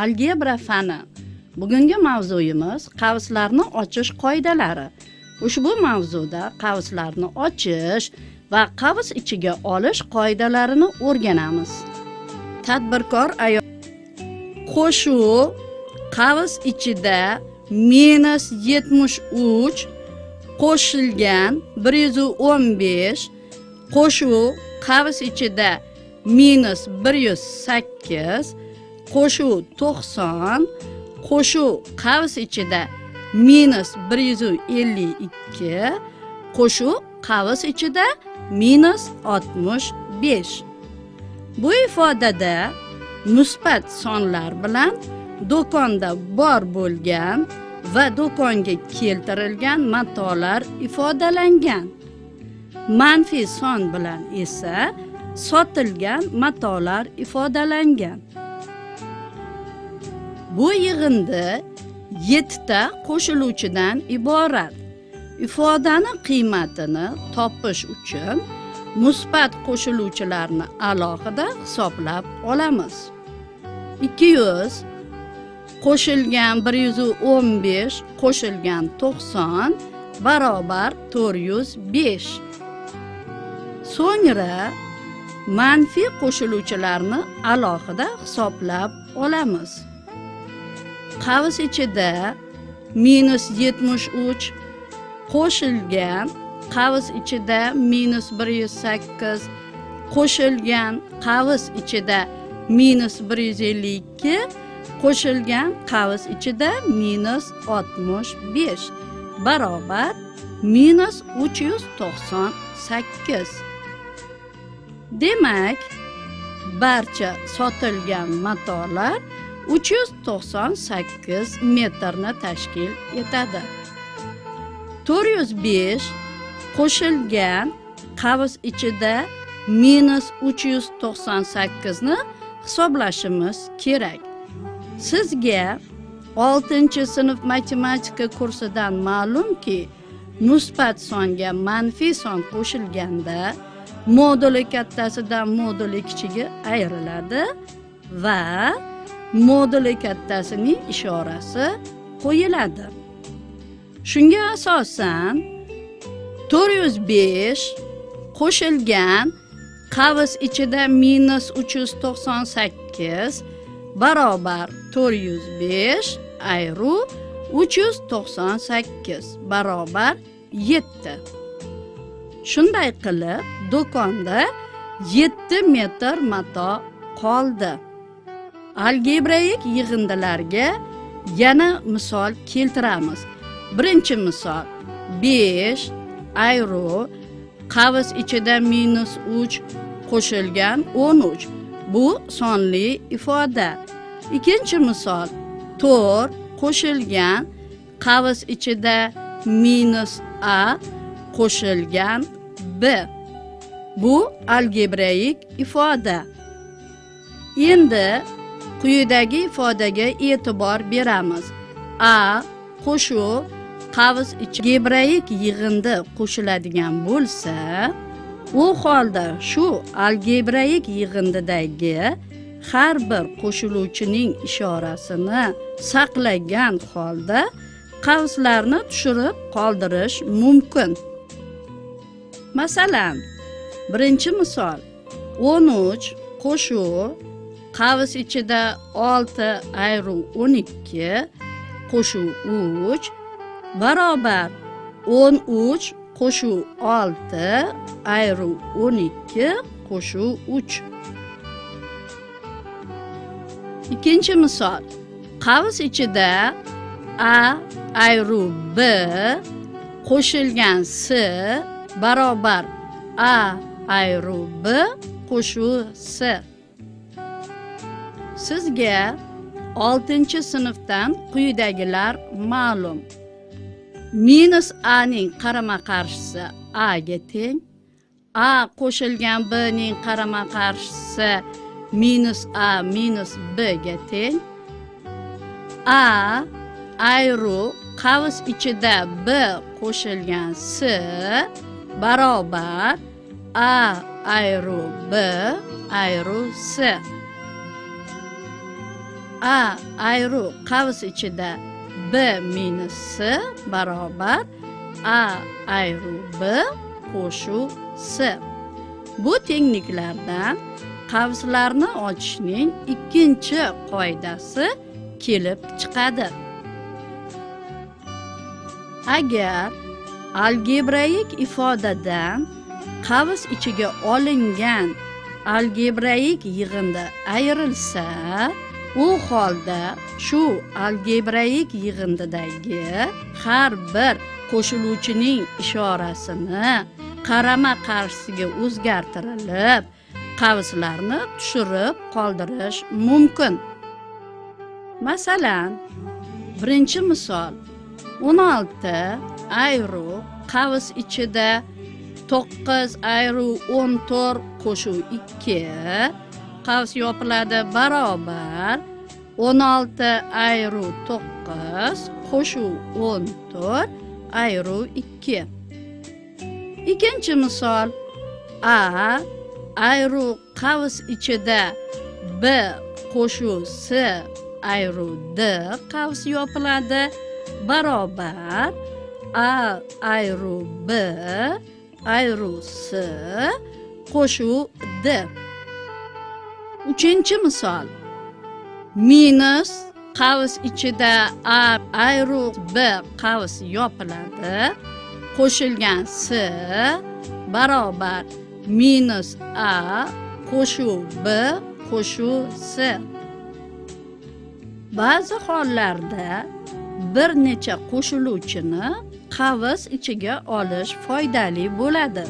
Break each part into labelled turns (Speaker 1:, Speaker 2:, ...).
Speaker 1: Algebra fani. Bugungi mavzuyimiz qavslarni ochish qoidalari. Ushbu mavzuda qavslarni ochish va qavs ichiga olish qoidalarini o'rganamiz. Tadbirkor ayol qo'shuv qavs ichida -73 qo'shilgan 115 qo'shuv qavs ichida -108 qo'shuv 90 qo'shuv qavs ichida -152 qo'shuv qavs ichida -65. Bu ifodada musbat sonlar bilan do'konda bor bo'lgan va do'konga keltirilgan matolar ifodalangan. Manfiy son bilan esa sotilgan matolar ifodalangan. Bu yig'indi 7 ta qo'shiluvchidan iborat. Ifodani qiymatini topish uchun musbat qo'shiluvchilarni alohida hisoblab olamiz. 200 qo'shilgan 115 qo'shilgan 90 barobar 405. So'ngra manfiy qo'shiluvchilarni alohida hisoblab olamiz. Qavs ichida -73 qo'shilgan qavs ichida -108 qo'shilgan qavs ichida -152 qo'shilgan qavs ichida -65 barobar -398. Demak, barcha sotilgan matolar 398 metrni tashkil etadi. 405 qo'shilgan qavs ichida -398 ni hisoblashimiz kerak. Sizga 6-sinf matematika kursidan ma'lumki, musbat songa manfiy son qo'shilganda moduli kattasidan moduli kichigi ayriladi va moduli kattasining ishorasi qo'yiladi. Shunga asosan 405 qo'shilgan qavs ichida -398 barobar 405 ayru 398 barobar 7. Shunday qilib, do'konda 7 metr mato qoldi. Algebraik yig'indilarga yana misol keltiramiz. Birinchi misol 5 ayru qavs ichida -3 qo'shilgan 13. Bu sonli ifoda. Ikkinchi misol 4 qo'shilgan qavs ichida -a qo'shilgan b. Bu algebraik ifoda. Endi quyidagi ifodaga e'tibor beramiz. A qo'shuv qavs ichi algebraik yig'indi qo'shiladigan bo'lsa, u holda shu algebraik yig'indidagi har bir qo'shiluvchining ishorasini saqlagan holda qavslarni tushirib qoldirish mumkin. Masalan, birinchi misol 13 qo'shuv qavs ichida 6 ayru 12 qo'shuv 3 barobar 13 qo'shuv 6 ayru 12 qo'shuv 3. Ikkinchi misol qavs ichida a ayru b qo'shilgan s barobar a ayru b qo'shuv s. Sizga 6-sinfdan quyidagilar ma'lum. -a ning qarama-qarshisi a ga teng, a qo'shilgan b ning qarama-qarshisi -a -b ga teng, a ayru qavs ichida b qo'shilgan s barobar a ayru b ayru s. A ayru qavs ichida B minus S barobar A ayru B qo'shuv S. Bu tengliklardan qavslarni ochishning ikkinchi qoidasi kelib chiqadi. Agar algebraik ifodadan qavs ichiga olingan algebraik yig'indi ayrilsa, u holda shu algebraik yig'indidagi har bir qo'shiluvchining ishorasini qarama-qarshisiga o'zgartirilib, qavslarni tushirib qoldirish mumkin. Masalan, birinchi misol 16 ayru qavs ichida 9 ayru 14 qo'shuv 2 qavs yopiladi barobar 16 ayru 9 qo'shuv 14 ayru 2. Ikkinchi misol A ayru qavs ichida B qo'shuv S ayru D qavs yopiladi barobar A ayru B ayru S qo'shuv D. Uchinchi misol minus qavs ichida A ayru B qavs yopiladi qo'shilgan S barobar minus A qo'shuv B qo'shuv S. Ba'zi hollarda bir necha qo'shiluvchini qavs ichiga olish foydali bo'ladi.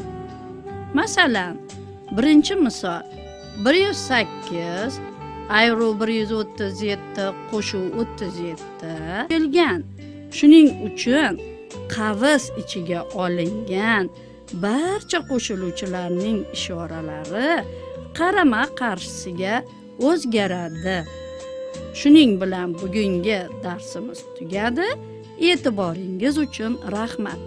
Speaker 1: Masalan, birinchi misol 108 ayru 137 qo'shuv 37 kelgan. Shuning uchun qavs ichiga olingan barcha qo'shiluvchilarning ishoralari qarama-qarshisiga o'zgaradi. Shuning bilan bugungi darsimiz tugadi. E'tiboringiz uchun rahmat.